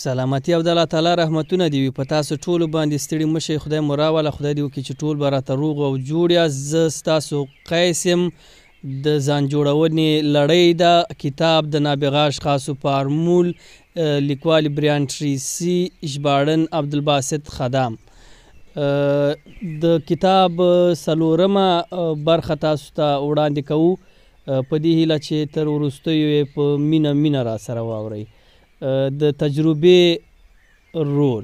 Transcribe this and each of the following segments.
سلامتي او د الله تعالی رحمتونه دې وي په تاسو ټولو باندې. ستړي مه شئ، خدای مو راوله، خدای دې وکړي چې ټول به راته روغ او جوړ یاست. زه ستاسو قیس یم. د ځان جوړونې لړۍ ده، کتاب د نابغه اشخاصو فارمول، لیکوال بریان ټریسي، ژباړن عبدالباسط خدام. د کتاب څلورمه برخه تاسو ته وړاندې کوو، په دې هیله چې تر وروستیو یې په مینه مینه راسره واورئ. د تجربې رول.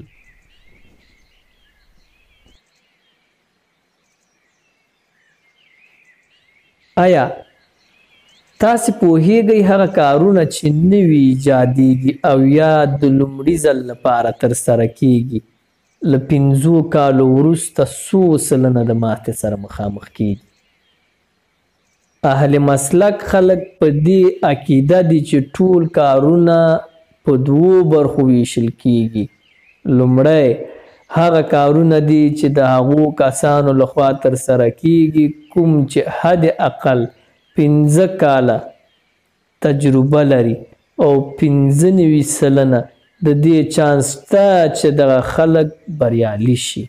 آیا تاسې پوهیږئ هغه کارونه چې نوي ایجادیږي او یا د لومړي ځل لپاره ترسره کیږي له 5 کالو وروسته څو سلنه د ماتې سره مخامخ کیږي؟ اهل مسلک خلک په دې عقیده دي چې ټول کارونه په 2 برخو ویشل کیږي. لومړی هغه کارونه دي چې د هغو کسانو لخوا ترسره کیږي کوم چې حد اقل 5 کاله تجربه لري او 95% د دې چانس شته چې دغه خلک بریالي شي.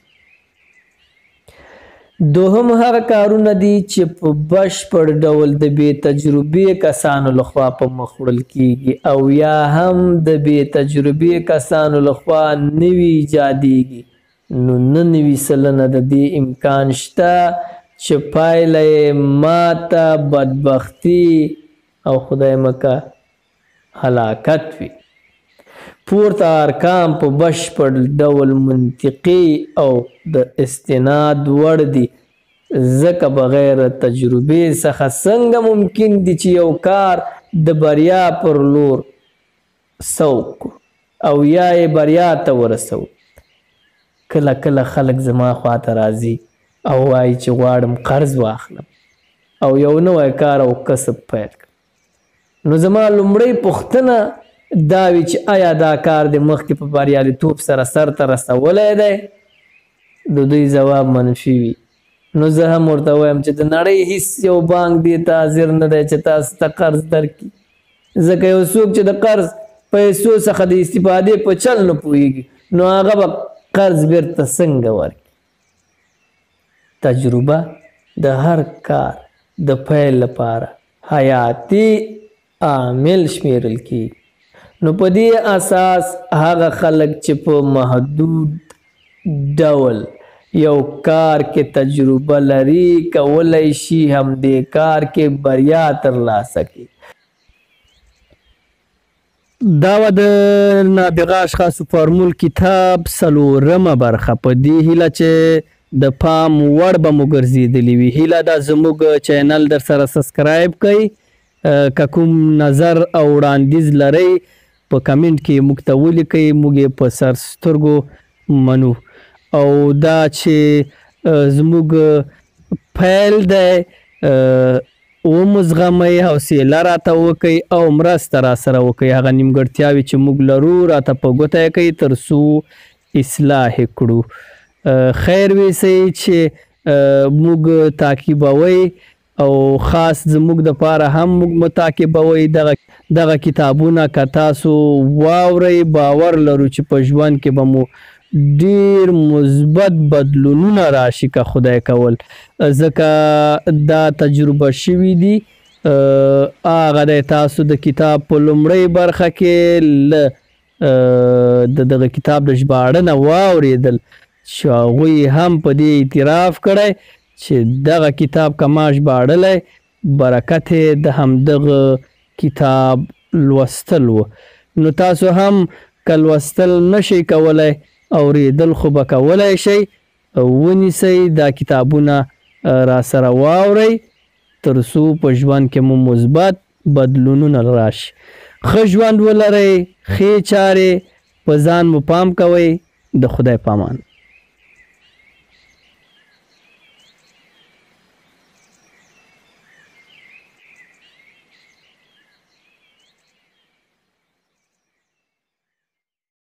دوهم هغه کارونه دي چې په بشپړ ډول د بې تجربې کسانو لخوا په مخ وړل کیږي او یا هم د بې تجربې کسانو لخوا نوي ایجادیږي، نو 99% د دې امکان شته چې پایله یې ماته، بدبختي او خدای مکه هلاکت وي. پورته ارقام په بشپړ ډول منطقي او د استناد وړ دي، ځکه بغیر تجربې څخه څنګه ممکن دي چې یو کار د بریا پر لور سوق کړو او یا یې بریا ته ورسوو. کله کله خلک زما خواته راځي او وایي چې غواړم قرض واخلم او یو نوی کار او کسب پیل کړم. نو زما لومړۍ پوښتنه دا وي چې آیا دا کار د مخکې په بریالیتوب سره سرته رسولی دی؟ د دوی ځواب منفي وي. نو زه هم ورته وایم چې د نړۍ هیڅ یو بانک دې ته حاضر نه دی چې تاسو ته قرض درکړي، ځکه یو څوک چې د قرض پیسو څخه د استفادې په چل نه پوهیږي نو هغه به قرض بیرته څنګه ورکړي؟ تجربه د هر کار د پیل لپاره حیاتي عامل شمیرل کیږي. نو په دې اساس هغه خلک چې په محدود ډول یو کار کې تجربه لري کولی شي همدې کار کې بریا ترلاسه کړي. دا وه د نابغه اشخاصو فارمول کتاب څلورمه برخه. په دې هیله چې د پام وړ به مو ګرځېدلي وي. هیله ده زموږ چینل در سره subscribe کړئ. که کوم نظر او وړاندیز لرئ په کمنټ کې موږ ته ولیکئ، موږ یې په سر سترګو منو. او دا چې زموږ پیل دی، ومو زغمئ، حوصله راته وکئ او مرسته راسره وکئ. هغه نیمګړتیاوې چې موږ لرو راته په ګوته یې کړئ تر څو اصلاح یې کړو. خیر ویسئ چې موږ تعقیبوئ او خاص زموږ د پاره هم موږ متعاقبوئ. دغه کتابونه که تاسو واورئ باور لرو چې په ژوند کې به مو ډیر مثبت بدلونونه راشي که خدای کول، ځکه دا تجربه شوي دي. هغه دی تاسو د کتاب په لومړۍ برخه کې له د دغه کتاب د ژباړنه واورېدل چې هغوی هم په دې اعتراف کړی چې دغه کتاب که ما ژباړلی برکت یې د همدغه کتاب لوستل و. نو تاسو هم که لوستل نشئ کولی اورېدل خو به کولی شئ، ونیسئ دا کتابونه راسره واورئ تر څو په ژوند کې مو مثبت بدلونونه راشي. ښه ژوند ولرئ، ښې چارې، په ځان مو پام کوئ. د خدای پامان.